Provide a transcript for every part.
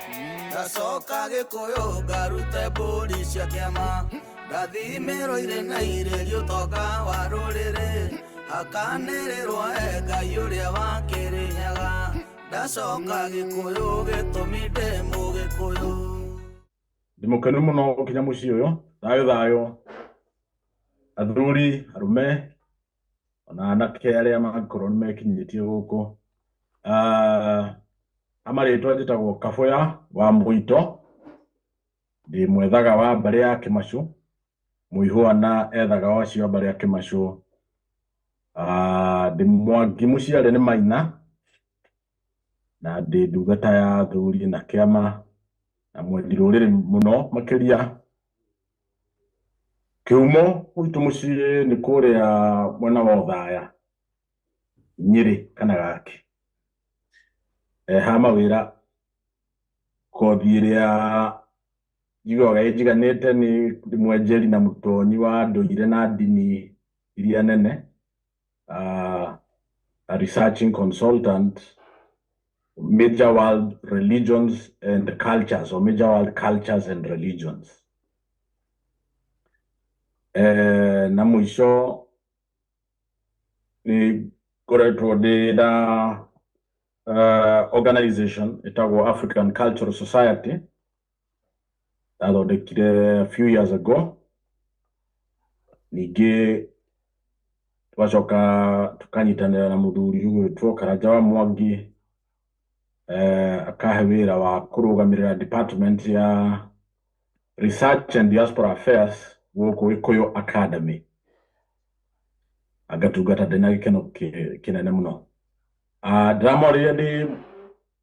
Ndacoka Gĩkũyũ ngarute mbũri cia kĩama. Ngathimĩrwo irĩ na irĩrio ũtonga wa rũrĩrĩ. Hakanĩrĩrwo e Ngai ũrĩa wa Kĩrĩnyaga. Ndacoka Gĩkũyũ gĩtũmi ndĩ Mũgĩkũyũ. Ndĩ mũkenu mũno gũkinya mũciĩ ũyũ. Thayũ thayũ athuri, arũme ona anake arĩa mangĩkorwo nĩ mekinyĩtie gũkũ. Amarĩtwa njĩtagwo Kabũya wa Mũito, ndĩ mwethaga wa mbarĩ ya Kĩmacũ, mũihũa na ethaga o acio a mbarĩ ya Kĩmacũ. Ndĩ Mwangi mũciare nĩ Maina, na ndĩ ndungata ya athuri na kĩama na mwendi rũrĩrĩ mũno makĩria. Kĩhumo gwitũ mũciĩ nĩ kũrĩa mwena wa Othaya, Nyĩrĩ kana Gaki. Ha mawĩra kothi ĩrĩa njiguaga ĩnjiganĩte nĩ mwenjeri na mũtonyi wa ndũire na ndini iria nene. A researching consultant, major world religions and cultures, or major world cultures and religions. Na mũico nĩ ngoretwo ndĩ na organization ĩtagwo African Cultural Society, ndathondekire a few years ago. Ningĩ tũgacoka tũkanyitanĩra na mũthuri ũgwĩtwo Karanja wa Mwangi, akahe wĩra wa kũrũgamĩrĩra department ya Research and Diaspora Affairs gũkũ Gĩkũyũ Academy. Ngatungata ndĩna gĩkeno kĩnene mũno. Ndĩramwarĩria ndĩ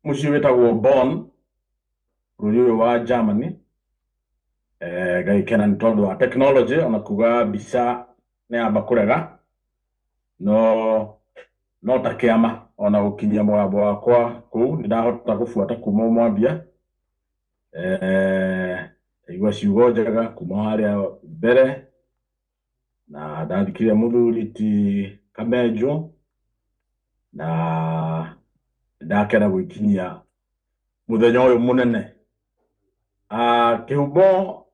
mũciĩ wĩtagwo Bonn, bũrũri ũyũ wa Germany. Ngagĩkena nĩ tondũ wa technology, ona kuga mbica nĩ yamba kũrega, no ta kĩama ona gũkinyia mũgambo wakwa kũu nĩ ndahota gũbuata kuma mwambia. Ndaigua ciugo njega kuma harĩa mbere, na ndathikĩrĩria mũthuri ti Kamenjo, na ndakena gwĩkinyia mũthenya ũyũ mũnene. Kĩhumo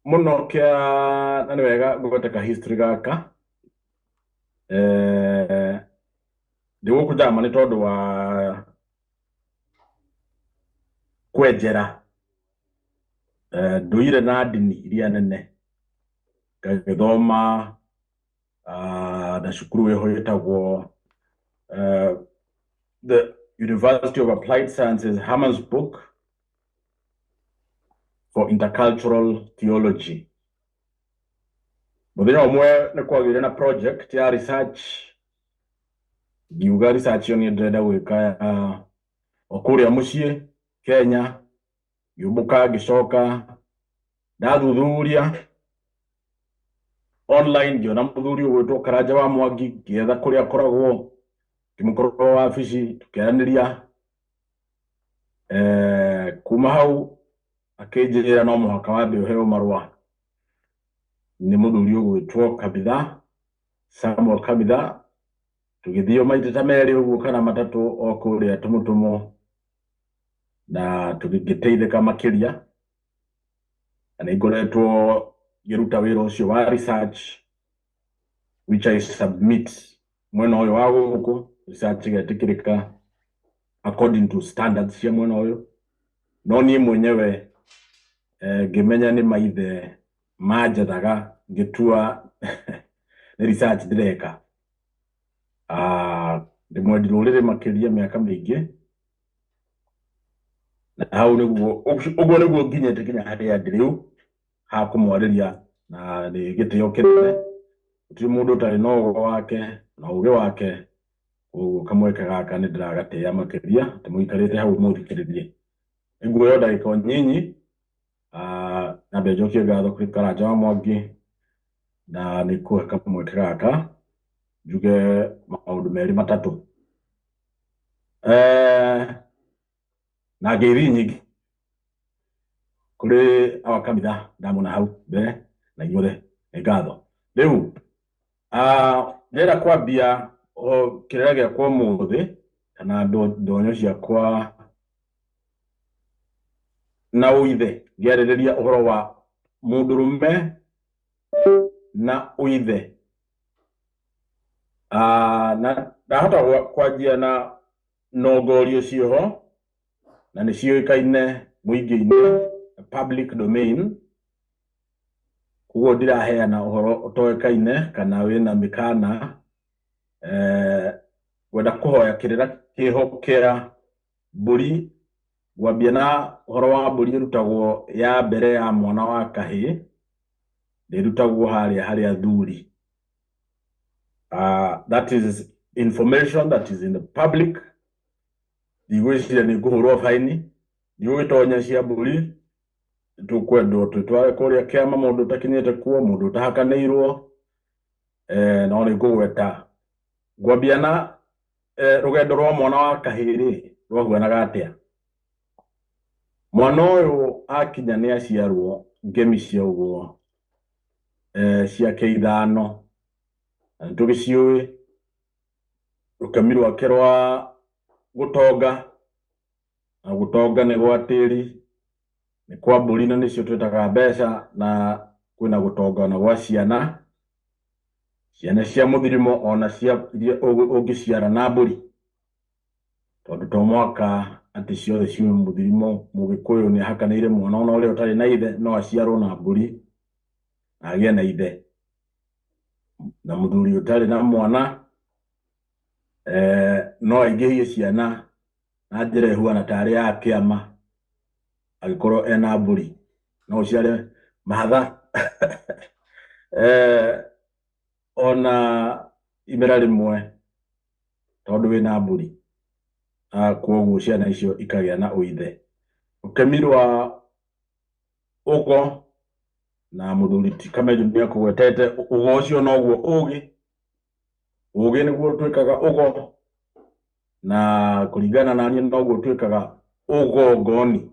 mũno kĩa, na nĩ wega ngwete ka history gaka. Ndĩ gũkũ Germany tondũ wa kwenjera ndũire na ndini iria nene, ngagĩthoma na cukuru ĩho ĩtagwo the University of Applied Sciences Hammersburg for Intercultural Theology. Mũthenya ũmwe nĩ kwagĩire na project ya research, ngiuga research ĩyo niĩ ndĩrenda gwĩka o kũrĩa mũciĩ Kenya. Ngĩũmbũka ngĩcoka ndathuthuria online, ngĩona mũthuri ũgwĩtwo Karanja wa Mwangi, ngĩetha kũrĩa akoragwo, ngĩmũkorwo wabici, tũkĩaranĩria. Kuma hau akĩnjĩra no mũhaka wambe ũheo marũa nĩ mũthuri ũgwĩtwo Kabitha, Samuel Kabitha. Tũgĩthiĩ maita ta merĩ ũguo kana matatũ o kũrĩa tũmũtũmwo, na tũgĩteithĩka makĩria. Na nĩ ngoretwo ngĩruta wĩra ũcio wa research, which I submit mwena ũyũ wa gũkũ, research ĩgetĩkĩrĩka according to standards cia mwena ũyũ. No niĩ mwenyewe ngĩmenya nĩ maithe manjethaga, ngĩtua nĩ research ndĩreka. Ndĩ mwendi rũrĩrĩ makĩria mĩaka mĩingĩ, na hau nĩguo ũguo nĩguo nginyĩte nginya harĩa ndĩ rĩu ha kũmwarĩria, na nĩ gĩtĩo kĩnene. Gũtirĩ mũndũ ũtarĩ na ũgo wake na ũgĩ wake, koguo kamweke gaka nĩ ndĩragatĩĩa makĩria atĩ mũikarĩte hau mũthikĩrĩrie. Nĩnguoya ndagĩka o nyinyi, nyambe njokie ngatho kũrĩ Karanja wa Mwangi, na nĩ kũhe kamweke gaka njuge maũndũ merĩ matatũ. Na ngeithi nyingĩ kũrĩ awa kanitha ndamona hau mbere na inyuothe nĩ ngatho. Rĩu ndĩrenda kwambia kĩrĩra gĩakwa ũmũthĩ kana ndonyo ciakwa Na ũithe, ngĩarĩrĩria ũhoro wa mũndũrũme na ũithe. Na ndahota kwanjia na nongorio ciĩho na nĩ ciũĩkaine mũingĩ-inĩ, public domain, koguo ndiraheana ũhoro ũtoĩkaine kana wĩna mĩkana. Ngwenda kũhoya kĩrĩra kĩho kĩa mbũri. Ngwambia na ũhoro wa mbũri ĩrutagwo ya mbere ya mwana wa kahĩĩ, ndĩrutagwo harĩa harĩ athuri. That is information that is in the public. Ndigwĩciria nĩ ngũhũrwo baini, ndigũgĩtonya cia mbũri, tũkwendwo twĩtware kũrĩa kĩama mũndũ ũtakinyĩte kuo, mũndũ ũtahakanĩirwo, no nĩ ngũgweta. Ngwambia na rũgendo rwa mwana wa kahĩĩ rĩ, rwahuanaga atĩa? Mwana ũyũ akinya nĩ aciarwo ngemi cia ũguo ciake ithano, na nĩ tũgĩciũĩ, rũkemi rwake rwa gũtonga, na gũtonga nĩ gwa tĩri, nĩ kwa mbũri na nĩcio twĩtaga mbeca, na kwĩna gũtonga na gwa ciana, ciana cia mũthirimo ona cia iria ũngĩciara na mbũri, tondũ to mwaka atĩ ciothe ciume mũthirimo. Mũgĩkũyũ nĩ ahakanĩire mwana ona ũrĩa ũtarĩ na ithe no aciarwo na mbũri na agĩe na ithe, na mũthuri ũtarĩ na mwana no aingĩhie ciana na njĩra ĩhuana tarĩ ya kĩama angĩkorwo ena mbũri, no ũciare mahatha ona imera rĩmwe tondũ wĩna mbũri, kwoguo ciana icio ikagĩa na ũithe. Rũkemi rwa ũgo na mũthuri ti Kamenju nĩ akũgwetete ũgo ũcio noguo ũgĩ, ũgĩ nĩguo twĩkaga ũgo, na kũringana na niĩ noguo twĩkaga ũgongoni,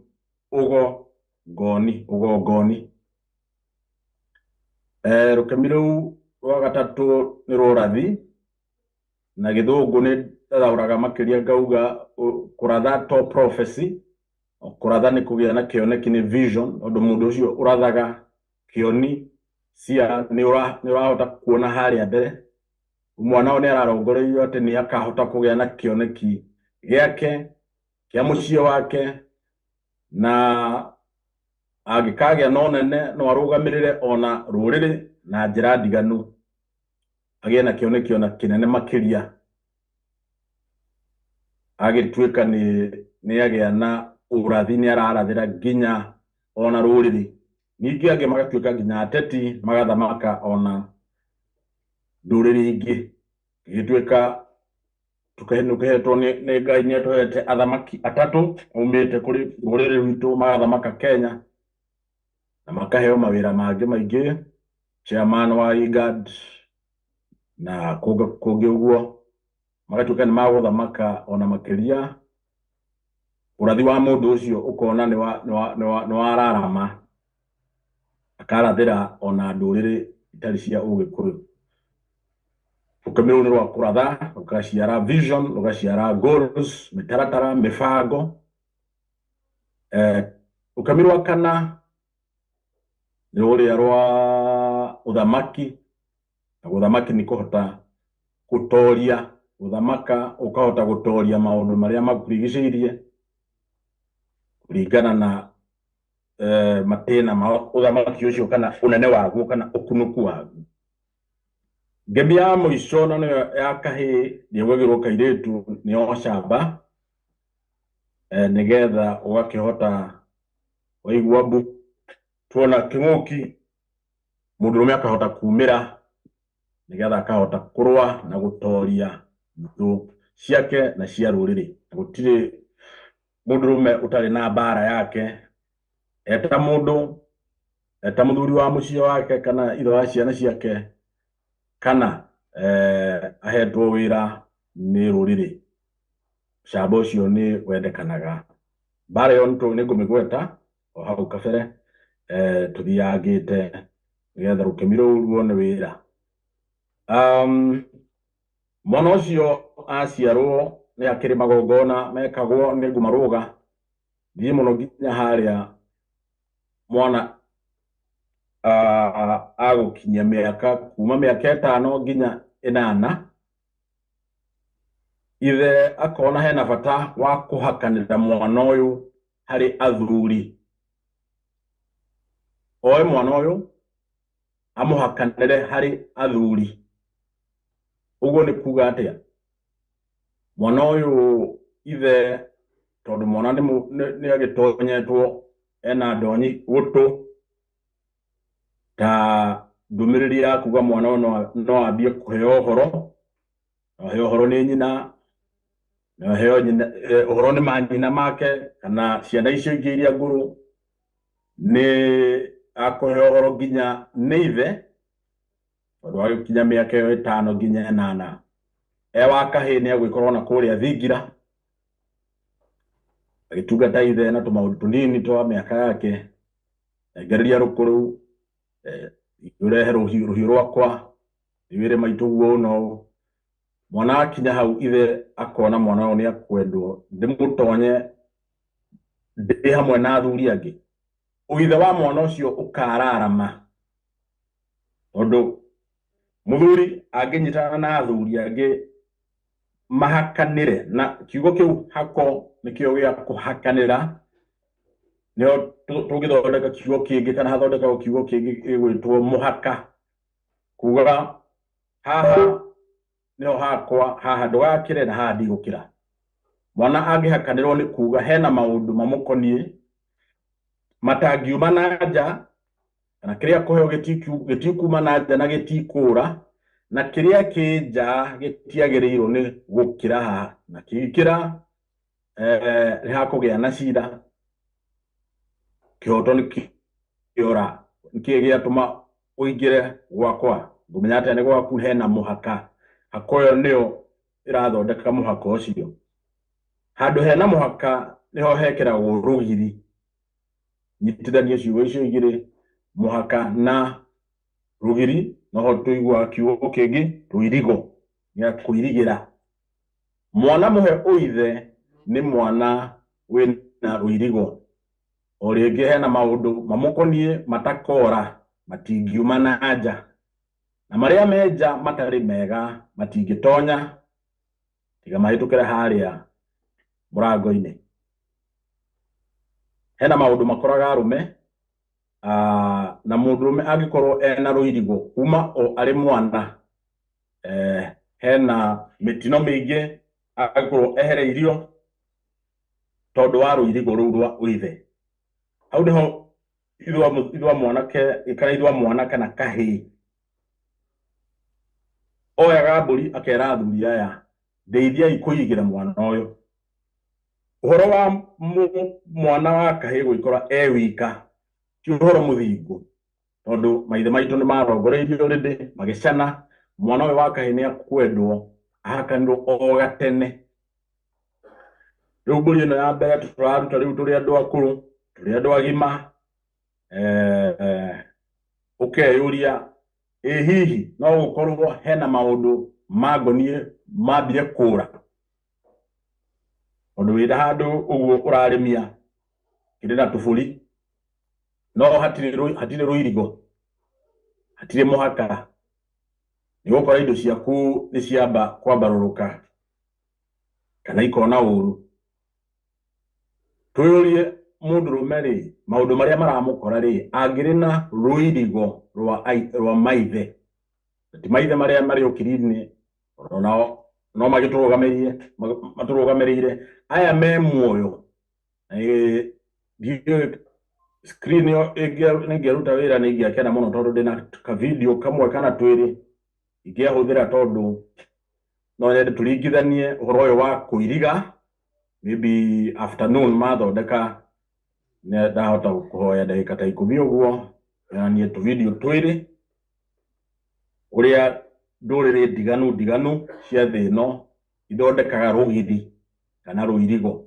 ũgo ngoni, ũgongoni. Rũkemi rũu rwa gatatũ nĩ rũrathi, na gĩthũngũ nĩ ndathaũraga makĩria ngauga kũratha to prophecy, kũratha nĩ kũgĩa na kĩoneki, nĩ vision, tondũ mũndũ ũcio ũrathaga kĩoni cia nĩ ũrahota kuona harĩa mbere. Mwana ũyũ nĩ ararongoreirio atĩ nĩ akahota kũgĩa na kĩoneki gĩake kĩa mũciĩ wake, na angĩkagĩa na ũnene no arũgamĩrĩre ona rũrĩrĩ na njĩra ndiganu, agĩe na kĩoneki ona kĩnene makĩria, agĩtuĩka nĩ agĩa na ũrathi, nĩ ararathĩra nginya ona rũrĩrĩ. Ningĩ angĩ magatuĩka nginya ateti, magathamaka ona ndũrĩrĩ ingĩ. Gĩgĩtuĩka tũkĩhetwo nĩ Ngai, nĩ atũhete athamaki atatũ maumĩte kũrĩ rũrĩrĩ rwitũ, magathamaka Kenya na makaheo mawĩra mangĩ maingĩ, chairman wa IGAD na kũngĩ ũguo, magatuĩka nĩ magũthamaka ona makĩria. Ũrathi wa mũndũ ũcio ũkona nĩ wararama, akarathĩra ona ndũrĩrĩ itarĩ cia ũgĩkũyũ. Rũkemi rũu nĩ rwa kũratha, rũgaciara vision, rũgaciara goals, mĩtaratara, mĩbango. Rũkemi rwa kana nĩ rũrĩa rwa ũthamaki, na gũthamaki nĩ kũhota gũtoria, gũthamaka ũkahota gũtoria maũndũ marĩa makũrigicĩirie kũringana na matĩna ma ũthamaki ũcio kana ũnene waguo kana ũkunũku waguo. Ngemi ya mũico na nĩyo ya kahĩĩ ndĩgwĩkĩrwo kairĩtu nĩyo camba, nĩgetha ũgakĩhota waigua mbu tuona kĩng'ũki mũndũrũme akahota kumĩra nĩgetha akahota kũrũa na gũtoria thũ ciake na cia rũrĩrĩ. Gũtirĩ mũndũrũme ũtarĩ na mbara yake, eta mũndũ, eta mũthuri wa mũciĩ wake kana ithe wa ciana ciake, kana ahetwo wĩra nĩ rũrĩrĩ. Camba ũcio nĩ wendekanaga. Mbara ĩyo nĩ ngũmĩgweta o hau kabere, tũthiangĩte nĩgetha rũkemi rũu ruone wĩra. Mwana ũcio aciarwo nĩ akĩrĩ magongona mekagwo nĩ ngũmarũga thiĩ mũno nginya harĩa Mwana agũkinyia mĩaka kuma mĩaka 5 nginya 8, ithe akona hena bata wa kũhakanĩra mwana ũyũ harĩ athuri. Oe mwana ũyũ amũhakanĩre harĩ athuri. Ũguo nĩ kuga atĩa? Mwana ũyũ ithe, tondũ mwana nĩ agĩtonyetwo ena ndonyi gũtũ ta ndũmĩrĩri ya kuga mwana ũyũ no ambie kũheo ũhoro, no aheo ũhoro nĩ nyina, no aheo nyina, ũhoro nĩ manyina make kana ciana icio ingĩ iria ngũrũ, nĩ akũheo ũhoro nginya nĩ ithe, tondũ agĩkinya mĩaka ĩyo 5 nginya 8 e wa kahĩĩ nĩ agwĩkorwo na kũrĩa thingira agĩtungata ithe na tũmaũndũ tũnini twa mĩaka yake, engereria rũkũ rũu, ũrehe rũhiũ rwakwa wĩre maitũ guo ũũ na ũũ. Mwana akinya hau ithe akona mwana ũyũ nĩ akwendwo, ndĩmũtonye ndĩ hamwe na athuri angĩ. Ũithe wa mwana ũcio ũkararama, tondũ mũthuri angĩnyitana na athuri angĩ mahakanĩre, na kiugo kĩu hako nĩkĩo gĩa kũhakanĩra, nĩho tũngĩthondeka kiugo kĩngĩ kana hathondekagwo kiugo kĩngĩ gĩgwĩtwo mũhaka, kuga haha nĩho hakwa, haha ndũgakĩre na haha ndigũkĩra. Mwana angĩhakanĩrwo nĩ kuga hena maũndũ mamũkoniĩ matangiuma na nja, kana kĩrĩa kũheo gĩtikuma na nja na gĩtikũra, na kĩrĩa kĩ nja gĩtiagĩrĩirwo nĩ gũkĩra haha, na kĩngĩkĩra nĩ hakũgĩa na cira, kĩhoto nĩ kĩora. Nĩkĩĩ gĩatũma ũingĩre gwakwa? Ngũmenya atĩa nĩ gwaku? Hena mũhaka. Hako ĩyo nĩyo ĩrathondeka mũhaka ũcio. Handũ hena mũhaka nĩho hekĩragwo rũgiri. Nyitithanie ciugo icio igĩrĩ, mũhaka na rũgiri, noho tũiguaga kiugo kĩngĩ rũirigo, gĩa kũirigĩra. Mwana mũhe ũithe nĩ mwana wĩna rũirigo. O rĩngĩ hena maũndũ mamũkoniĩ matakora, matingiuma na nja, na marĩa me nja matarĩ mega matingĩtonya tiga mahĩtũkĩre harĩa mũrango-inĩ. Hena maũndũ makoraga arũme, na mũndũrũme angĩkorwo ena rũirigo kuma o arĩ mwana, hena mĩtino mĩingĩ angĩkorwo ehereirio tondũ wa rũirigo rũu rwa ũithe. Hau nĩho ithwa mwanake kana ithwa mwana kana kahĩĩ oyaga mbũri akera athuri aya, ndeithiai kũirigĩra mwana ũyũ. Ũhoro wa mwana wa kahĩĩ gwĩkora e wika ti ũhoro mũthingu, tondũ maithe maitũ nĩ marongoreirio rĩndĩ magĩcana mwana ũyũ wa kahĩĩ nĩ akwendwo ahakanĩrwo o gatene. Rĩu mbũri ĩno ya mbere tũraruta rĩu tũrĩ andũ akũrũ, tũrĩ andũ agima, ũkeyũria ĩ hihi no gũkorwo hena maũndũ mangoniĩ mambire kũra, tondũ wĩna handũ ũguo ũrarĩmia kĩrĩ na tũbũri, no hatirĩ rũirigo, hatirĩ mũhaka, nĩ gũkora indo ciaku nĩ ciamba kwambarũrũka kana ikona ũru. Twĩyũrie mũndũrũme rĩ, maũndũ marĩa maramũkora rĩ, angĩrĩ na rũirigo rwa maithe, ti maithe marĩa marĩ ũkiri-inĩ, onao no magĩtũrũgamĩrie, matũrũgamĩrĩire, aya me muoyo. Ndiũĩ screen ĩyo ĩngĩaruta wĩra nĩ ingĩakena mũno, tondũ ndĩna ka video kamwe kana twĩrĩ ingĩahũthĩra, tondũ no nyende tũringithanie ũhoro ũyũ wa kũiriga. Maybe afternoon mathondeka ndahota kũhoya ndagĩka ta 10 ũguo yonanie tũ video twĩrĩ ũrĩa ndũrĩrĩ ndiganu ndiganu cia thĩ ĩno ithondekaga rũgiri kana rũirigo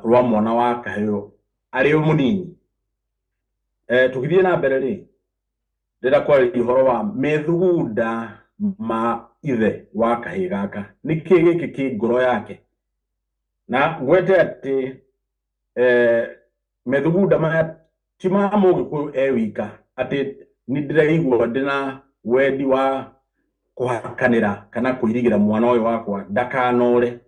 rwa mwana wa kahĩĩ arĩ mũnini. Tũgĩthiĩ na mbere rĩ, ndĩrenda kwarĩria ũhoro wa methugunda ma ithe wa kahĩĩ gaka. Nĩkĩ gĩkĩ kĩ ngoro yake? Na ngwete atĩ methugunda maya Ti ma Mũgĩkũyũ e wika atĩ nĩ ndĩraigua ndĩna wendi wa kũhakanĩra kana kũirigĩra mwana ũyũ wakwa ndakanore.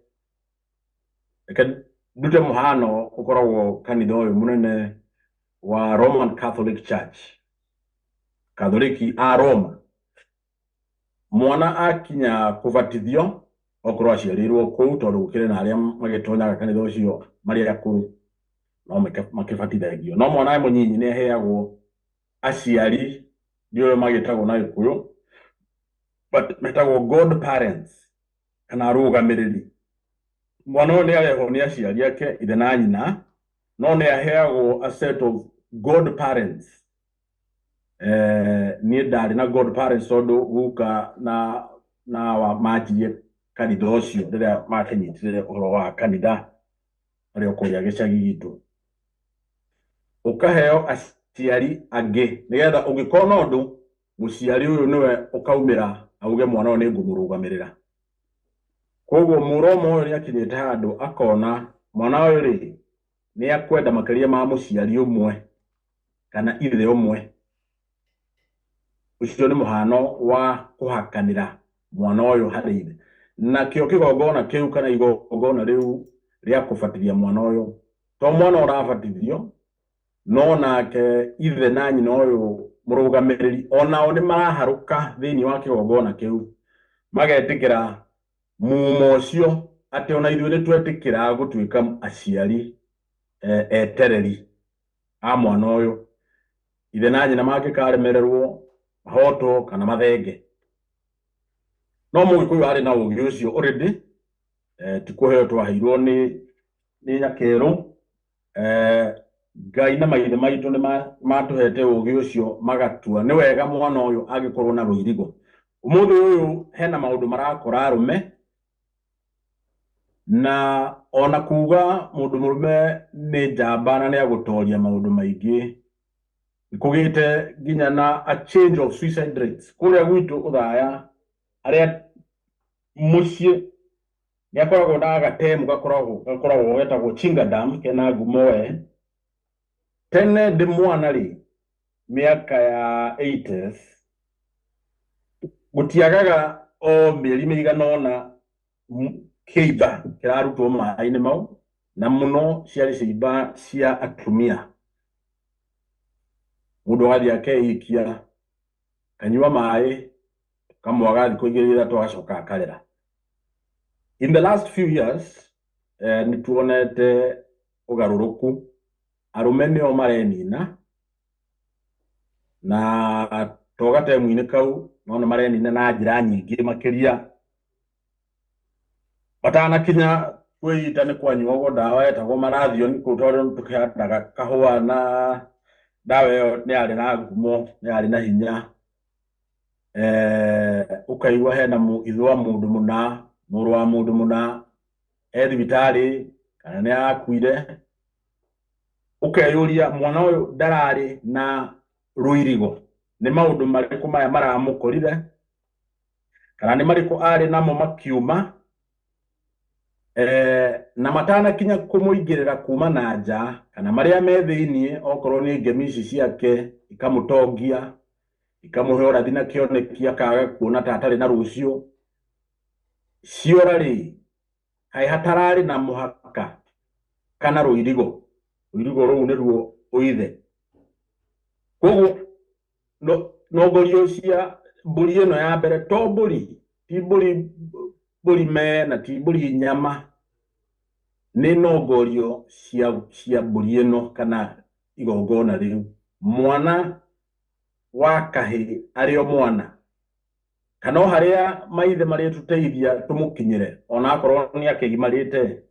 Reke ndute mũhano ũkoragwo kanitha ũyũ mũnene wa Roman Catholic Church, Katholiki a Roma. Mwana akinya kũbatithio okorwo aciarĩirwo kũu, tondũ gũkĩrĩ na arĩa magĩtonyaga kanitha ũcio marĩ akũrũ no makĩbatithagio, no mwana e mũnyinyi nĩ aheagwo aciari, ndiũĩ magĩtagwo na Gĩkũyũ, but metagwo godparents kana arũgamĩrĩri. Mwana ũyũ nĩ arehwo nĩ aciari ake, ithe na nyina, no nĩ aheagwo a set of godparents. Niĩ ndarĩ na godparents tondũ guka na wa manjirie kanitha ũcio rĩrĩa makĩnyitire ũhoro wa kanitha marĩ o kũrĩa gĩcagi gitũ. Ũkaheo aciari angĩ nĩgetha ũngĩkorwo na ũndũ, mũciari ũyũ nĩwe ũkaumĩra auge mwana ũyũ nĩ ngũmũrũgamĩrĩra. Koguo Mũroma ũyũ nĩ akinyĩte handũ akona mwana ũyũ rĩ nĩ akwenda makĩria ma mũciari ũmwe kana ithe ũmwe. Ũcio nĩ mũhano wa kũhakanĩra mwana ũyũ harĩ ithe. Nakĩo kĩgongona kĩu kana igongona rĩu rĩa kũbatithia mwana ũyũ, to mwana ũrabatithio, no nake ithe na nyina ũyũ mũrũgamĩrĩri onao nĩ maraharũka thĩinĩ wa kĩgongona kĩu, magetĩkĩra mumo ũcio atĩ ona ithuĩ nĩ twetĩkĩra gũtuĩka aciari etereri a mwana ũyũ. Ithe na nyina mangĩkaremererwo mahotwo kana mathenge. No Mũgĩkũyũ arĩ na ũgĩ ũcio already, ti kũheo twaheirwo nĩ nyakerũ. Ngai na maithe maitũ nĩ matũhete ũgĩ ũcio, magatua nĩ wega mwana ũyũ angĩkorwo na rũirigo. Ũmũthĩ ũyũ hena maũndũ marakora arũme, na ona kuga mũndũ mũrũme nĩ njamba na nĩ agũtoria maũndũ maingĩ, kũgĩte nginya na a change of suicide rates kũrĩa gwitũ Ũthaya. Arĩa mũciĩ nĩ akoragwo na gatemu gakoragwo getagwo Chinga Dam, kena ngumo we. Tene ndĩ mwana rĩ, mĩaka ya 80s, gũtiagaga o mĩeri mĩigana ũna kĩimba kĩrarutwo maĩ-inĩ mau, na mũno ciarĩ ciimba cia atumia. Mũndũ agathiĩ akeikia, kanyua maĩ, kamwaga thikũ igĩrĩ ithatũ, agacoka akarera. In the last few years nĩ tuonete ũgarũrũku, arũme nĩo marenina, na to gatemu-inĩ kau, no nĩ marenina na njĩra nyingĩ makĩria. Matanakinya kwĩita nĩ kwanyuagwo ndawa yetagwo marathion kũu, tondũ tũkĩhandaga kahũa, na ndawa ĩyo nĩ yarĩ na ngumo, nĩ yarĩ na hinya. Ũkaigua hena ithe wa mũndũ mũna, mũrũ wa mũndũ mũna e thibitarĩ kana nĩ arakuire, ũkeyũria mwana ũyũ ndararĩ na rũirigo, nĩ maũndũ marĩkũ maya maramũkorire, kana nĩ marĩkũ arĩ namo makiuma, na matanakinya kũmũingĩrĩra kuma na nja, kana marĩa me thĩiniĩ, okorwo nĩ ngemi ici ciake ikamũtongia, ikamũhe ũrathi na kĩoneki, akaga kuona ta atarĩ na rũciũ. Ciora rĩ, kaĩ hatararĩ na mũhaka kana rũirigo? Rũirigo rũu nĩruo ũithe. Koguo nongorio cia mbũri ĩno ya mbere to mbũri, ti mbũri mbũri me na ti mbũri nyama, nĩ nongorio cia mbũri ĩno kana igongona rĩu. Mwana wa kahĩ arĩ o mwana, kana o harĩa maithe marĩtũteithia tũmũkinyĩre, ona akorwo nĩ akĩgimarĩte,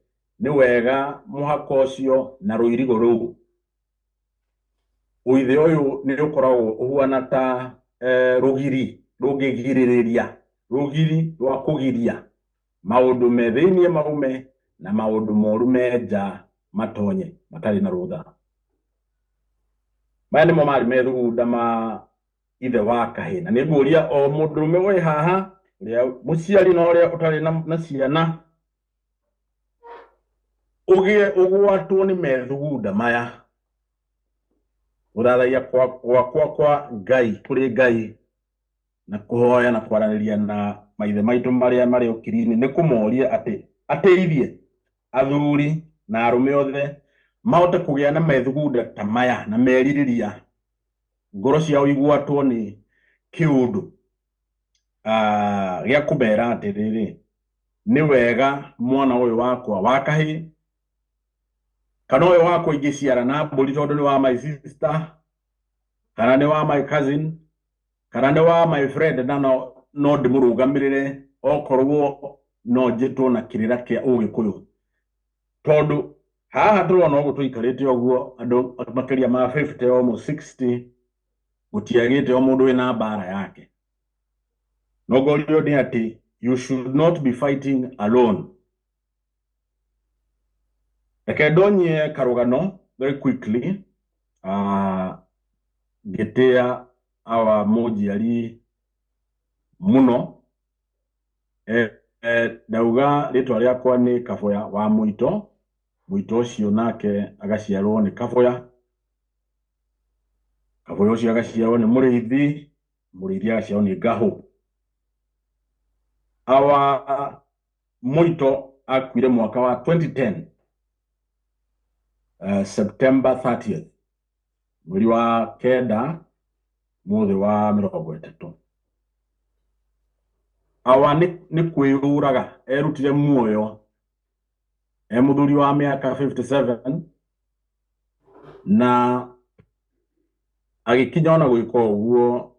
nĩ wega mũhaka ũcio na rũirigo rũu. Ũithe ũyũ nĩ ũkoragwo ũhuana ta rũgiri rũngĩgirĩrĩria, rũgiri rwa kũgiria maũndũ me thĩiniĩ maume na maũndũ moru me nja matonye matarĩ na rũtha. Maya nĩmo marĩ methugunda ma ithe wa kahĩ, na nĩ ngũria o mũndũrũme wĩ haha, ũrĩa mũciari na ũrĩa ũtarĩ na ciana, ũgĩe ũgwatwo nĩ methugunda maya. Gũthathaiya gwakwa kwa Ngai kũrĩ Ngai na kũhoya na kwaranĩria na maithe maitũ marĩa marĩ ũkiri-inĩ nĩ kũmoria atĩ ateithie athuri na arũme othe mahote kũgĩa na methugunda ta maya na merirĩria ngoro ciao igwatwo nĩ kĩũndũ gĩa kũmera atĩrĩrĩ, nĩ wega mwana ũyũ wakwa wa kahĩĩ kana ũyũ wakwa ingĩciara na mbũri tondũ nĩ wa my sister kana nĩ wa my cousin kana nĩ wa my friend na no ndĩmũrũgamĩrĩre okorwo no njĩtwo na kĩrĩra kĩa ũgĩkũyũ. Tondũ haha tũrona ũguo tũikarĩte ũguo andũ makĩria ma 50 almost 60 gũtiagĩte o mũndũ wĩna mbara yake. No ngorio nĩ atĩ you should not be fighting alone. Reke ndonyie karũgano very quickly, ngĩtĩa awa mũnjiari mũno. Ndauga rĩtwa rĩakwa nĩ Kaboya wa Mũito. Mũito ũcio nake agaciarwo nĩ Kaboya. Kaboya ũcio agaciarwo nĩ Mũrĩithi, Mũrĩithi agaciarwo nĩ Ngahũ. Awa Mũito akuire mwaka wa 2010, September 30th, mweri wa kenda mũthĩ wa 30. Awa nĩ kwĩyũraga erutire muoyo e mũthuri wa mĩaka 57 na agĩkinya ona gwĩka ũguo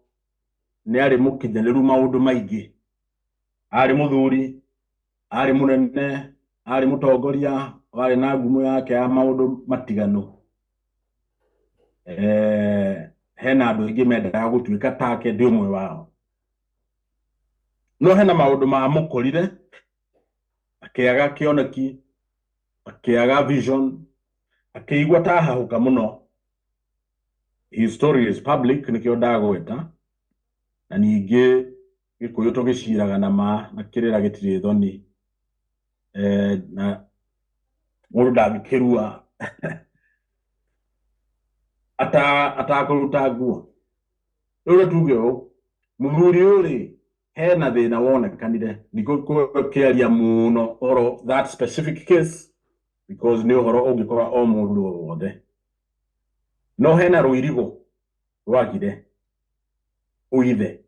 nĩ arĩ mũkinyanĩru maũndũ maingĩ. Arĩ mũthuri, arĩ mũnene, arĩ mũtongoria, warĩ na ngumo yake ya maũndũ matiganu. Hena andũ aingĩ mendaga gũtuĩka take, ndĩ ũmwe wao. No hena maũndũ mamũkorire, akĩaga kĩoneki, akĩaga vision, akĩigua ta hahũka mũno. His story is public, nĩkĩo ndagweta. Na ningĩ Gĩkũyũ tũgĩciraga na ma na kĩrĩra gĩtirĩ thoni. Na mũndũ ndangĩkĩrua atakũruta nguo. Rĩu nĩ tuge ũũ, mũthuri ũyũ rĩ, hena thĩna wonekanire. Ndikũkĩaria mũno ũhoro that specific case because nĩ ũhoro ũngĩkora o mũndũ o wothe. No hena rũirigo rwagire ũithe.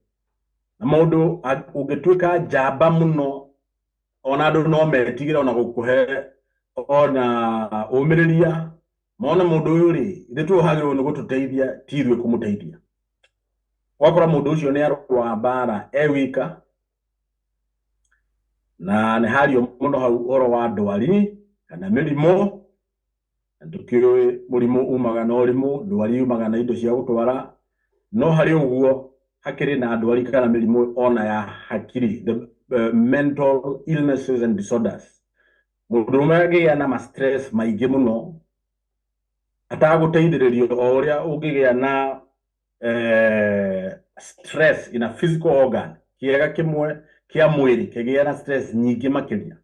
Na mũndũ ũngĩtuĩka njamba mũno ona andũ no metigĩre ona gũkũhe ona ũmĩrĩria mone mũndũ ũyũ rĩ, ithuĩ tũhagĩrĩirwo nĩ gũtũteithia, ti ithuĩ kũmũteithia. Ũgakora mũndũ ũcio nĩ arũa mbara e wika na nĩ hario mũno hau ũhoro wa ndwari kana mĩrimũ, na tũkĩũĩ mũrimũ umaga na ũrimũ, ndwari yumaga na indo cia gũtwara, no harĩ ũguo hakĩrĩ na ndwari kana mĩrimũ ona ya hakiri, the mental illnesses and disorders. Mũndũrũme angĩgĩa na ma stress maingĩ mũno atagũteithĩrĩrio o ũrĩa ũngĩgĩa na stress in a physical organ, kĩega kĩmwe kĩa mwĩrĩ kĩgĩa na stress nyingĩ makĩria,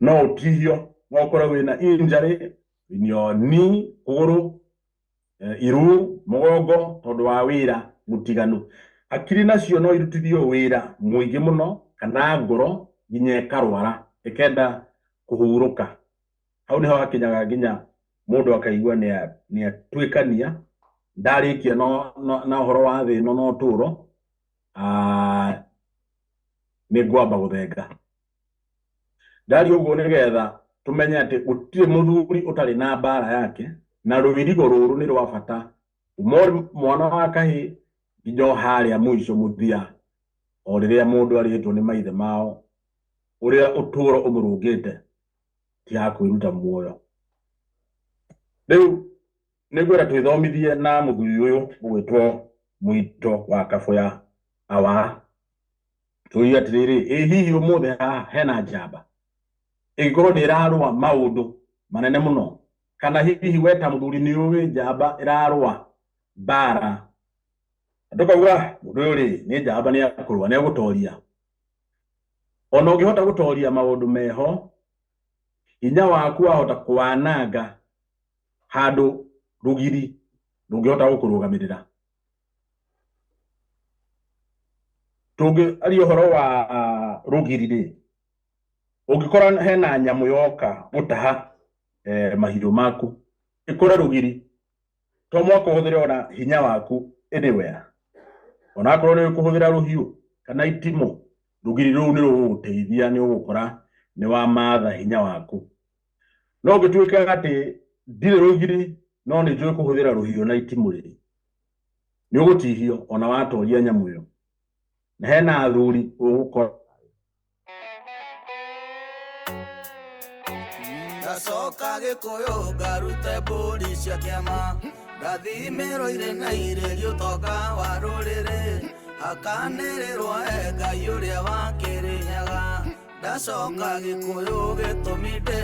no ũtihio, no ũkorwo wĩna injury in your knee, kũgũrũ, iru, mũgongo, tondũ wa wĩra mũtiganu. Hakiri nacio no irutithio wĩra mũingĩ mũno kana ngoro nginya ĩkarwara ĩkenda kũhurũka. Hau nĩho hakinyaga nginya mũndũ akaigua nĩ atuĩkania ndarĩkia na ũhoro wa thĩ ĩno na ũtũũro, nĩ ngwamba gũthenga. Ndaria ũguo nĩgetha tũmenye atĩ gũtirĩ mũthuri ũtarĩ na mbara yake, na rũirigo rũrũ nĩ rwa bata kuma mwana wa kahĩĩ nginya o harĩa mũico mũthia, o rĩrĩa mũndũ arĩtwo nĩ maithe mao, ũrĩa ũtũũro ũmũrũngĩte ti ha kwĩruta muoyo. Rĩu nĩngwenda twĩthomithie na mũthuri ũyũ ũgwĩtwo Mũito wa Kaboya awa, tũrie atĩrĩrĩ, ĩ hihi ũmũthĩ haha hena njamba ĩngĩkorwo nĩ ĩrarũa maũndũ manene mũno, kana hihi we ta mũthuri nĩ ũĩ njamba ĩrarũa mbara, ndũkauga mũndũ ũyũ rĩ nĩ njamba, nĩ akũrũa, nĩ egũtoria. Ona ũngĩhota gũtoria maũndũ meho, hinya waku wahota kwananga handũ rũgiri Ndũngĩhota gũkũrũgamĩrĩra. Tũngĩaria ũhoro wa rũgiri rĩ, ũngĩkora hena nyamũ yoka gũtaha mahiũ maku, ĩkũre rũgiri, to mũhaka ũhũthĩre ona hinya waku anywhere. Onakorwo nĩ ũkũhũthĩra rũhiũ kana itimũ, rũgiri rũu nĩ rũgũgũteithia, nĩ ũgũkora nĩ wamatha hinya waku. No ũngĩtuĩka atĩ ndirĩ rũgiri no nĩ njũĩ kũhũthĩra rũhiũ na itimũ rĩ, nĩ ũgũtihio ona watoria nyamũ ĩyo. Na hena athuri ũgũkora. Ndacoka Gĩkũyũ ngarute mbũri cia kĩama, ngathimĩrwo irĩ na irĩrio ũtonga wa rũrĩrĩ, hakanĩrĩrwo e Ngai ũrĩa wa Kĩrĩnyaga. Ndacoka Gĩkũyũ gĩtũmi ndĩ